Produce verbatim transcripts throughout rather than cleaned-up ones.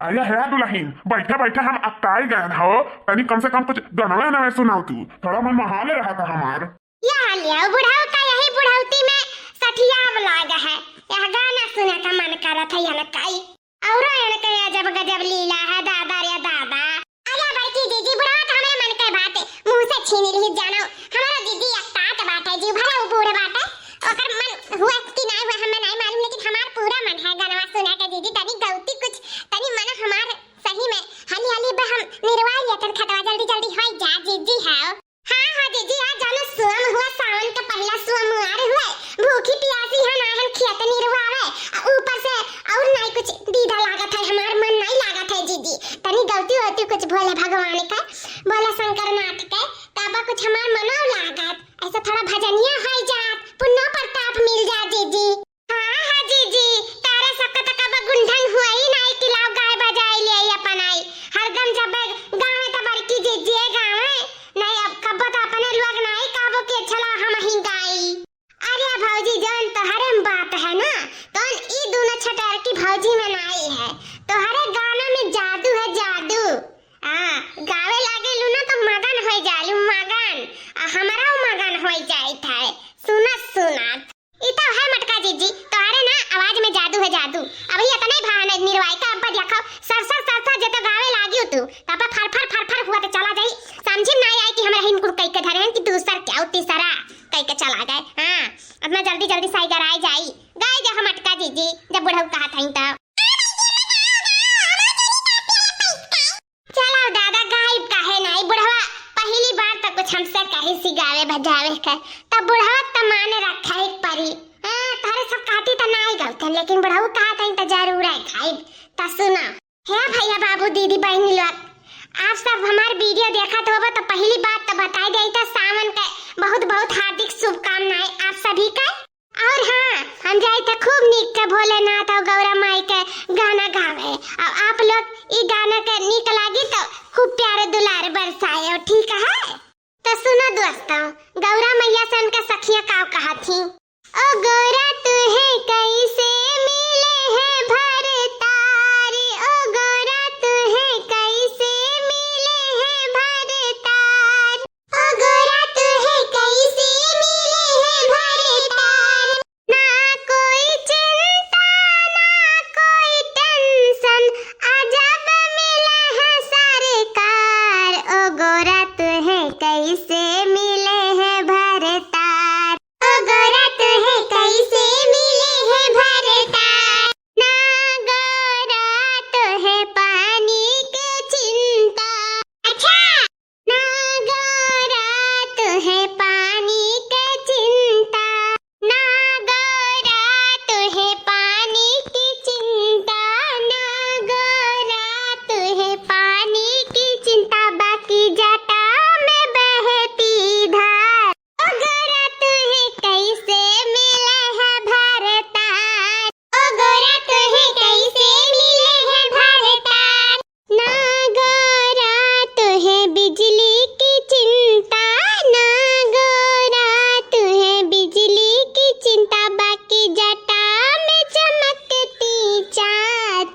अरे हे दुलहिन, बैठे बैठे हम अकताई गएन हो, तनी कम से कम कुछ गनवे नवे सुनाउ तू, थोड़ा मन महा ले रहा था हमार। या लियाउ बुढ़ऊ का यही बुढ़ौती में सठियाव लाग है, यह गाना सुने का मन करत है यनकई। औरो यनकई अजब गजब लीला है दादा रे दादा। अरे बड़की जीजी, बुढ़वा तो हमरे मन के बात मुंह से छीन लिहित जानो। हमारा जीजी अकतात बाटे, जीव भले उ बूढ़ बाटे, ओकर मन हुए कि नाई हुए हमें नाई मालूम, लेकिन हमार पूरा मन है गनवा सुने के जीजी। तनी गौती कुछ, तनी मन हमार सही में हली हली बे हम निरवाई लेतन खतवा, जल्दी जल्दी होई जा जीजी। हाँ हाँ जीजी, आज जानो सोम हुआ, सावन के पहला सोमवार हुआ, भूखी प्यासी है ना हम खेत निरवावे, आ ऊपर से और नाई कुछ दीदा लागत है, हमार मन नाई लागत है जीजी। तनी गौती होती कुछ भोले भगवान के, भोले शंकर नाथ के, तब कुछ हमार मनो लागत। ऐसा थोड़ा भजनिया होई जात, पुन्ना प्रताप मिल जा जीजी। हाँ हाँ जीजी, तारे सबके त कब गुंढन हुआ ही नाई कि लाओ गाय बजाई ले आई अपन आई। हरदम जब गावे त बड़की जीजी गावे, नहीं अब कब त अपने लोग नाई कहबो कि चला हम ही गाई। अरे भौजी, जौन तोहरे में बात है ना, तौन ई दोनों छटरकी भौजी में नाई है। तोहरे गाना में जादू है, जादू। हाँ, गावे लागेलू ना तो मगन होई जालू, मगन। आ हमरा उ मगन होई जाइत है, सुनत सुनत। ई तो है मटका जीजी, तोहरे ना आवाज में जादू है, जादू। अब ये इतने भाव में निरवाई का अब देखो, सरसर सरसर जे तो गावे लागियो तू, तब फर फर फर फर हुआ तो चला जाई। समझी में ना आई कि हमरा हिन कुल कई के धरे हैं कि दूसर क्या तीसरा कई के चला गए। हाँ, अपना जल्दी जल्दी साइगर आई जाई, गाय दे हम मटका जीजी, जब बुढ़ऊ कहा था तो। चला दादा, गायब काहे नाई बुढ़वा, पहली बार तो कुछ हमसे कही सी गावे बजावे के, तब बुढ़वा त माने रखा एक परी। हाँ, तारे सब कहती त नाई गलते, लेकिन बुढ़ऊ कहा था तो जरूर है गायब। त सुना, हे भैया, बाबू, दीदी, बहनी लोग, आप सब हमार वीडियो देखत होबो तो पहली बात तो बताई दे तो सावन के बहुत बहुत हार्दिक शुभकामनाएं आप सभी के। और हाँ, हम जाई थे खूब नीक के भोलेनाथ और गौरा माई के गाना गावे। और आप लोग ई गाना के नीक लागी तो खूब प्यारे दुलार बरसाए, ठीक है? तो सुनो दोस्तों, गौरा मैया से उनका सखिया का कहा थी। ओ गोरा तुहे कैसे मिले हैं भरतार, ओ गोरा तुहे कैसे मिले हैं भरतार, ओ गोरा तुहे कैसे मिले हैं भरतार। ना कोई चिंता, ना कोई टेंशन, अजब मिले हैं सरकार। ओ गोरा तुहे कैसे मिले हैं भरतार। ओ गोरा तुहे कैसे मिले हैं भरतार। ना गोरा तुहे पानी के चिंता। अच्छा। ना गोरा तुहे पानी के चिंता। ना गोरा तुहे पानी की चिंता। ना गोरा तुहे पानी की चिंता। बाकी जटा में बहती धार। ओ गोरा तुहे कैसे मिले है भरतार। ओ गोरा तुहे कैसे मिले है भरतार। ना गोरा तुहे बिजली की चिंता, ना गोरा तुहे बिजली की चिंता, बाकी जटा में चमकती चाँद।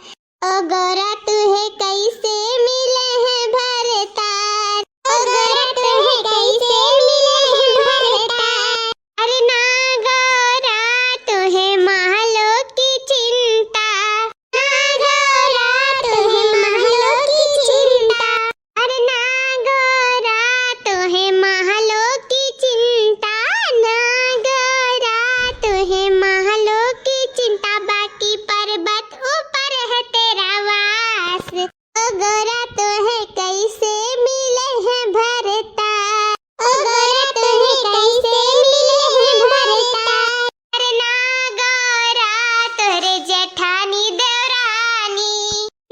ओ गोरा तुहे कैसे मिले हैं भरतार, ओ गोरा तुहे कैसे मिले हैं भरतार। अरे ना गोरा तुहे महलों की चिंता, ना गोरा तुहे महलों की चिंता। अरे ना गोरा तुहे महलों की चिंता, ना गोरा तुहे महलों की चिंता, बाकी पर्वत ऊपर है तेरा वास। ओ गोरा तुहे कैसे मिले हैं भरतार, ओ गोरा तुहे कैसे मिले हैं भरतार। अरे ना गोरा तोरे जेठानी देवरानी,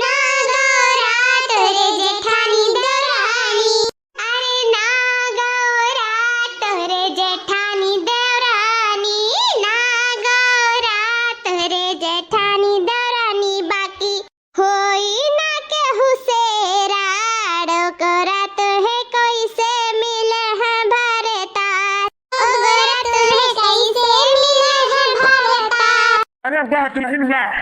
ना गोरा तोरे जेठानी देवरानी। अरे ना गोरा तोरे जेठानी देवरानी, ना गोरा तोरे जेठानी देवरानी, बाकी होई ना केहू से राड़, ओकरा तुहे कैसे मिले हैं भरतार, ओकरा तुहे कैसे मिले हैं भरतार। अरे वाह दुलहिन वाह,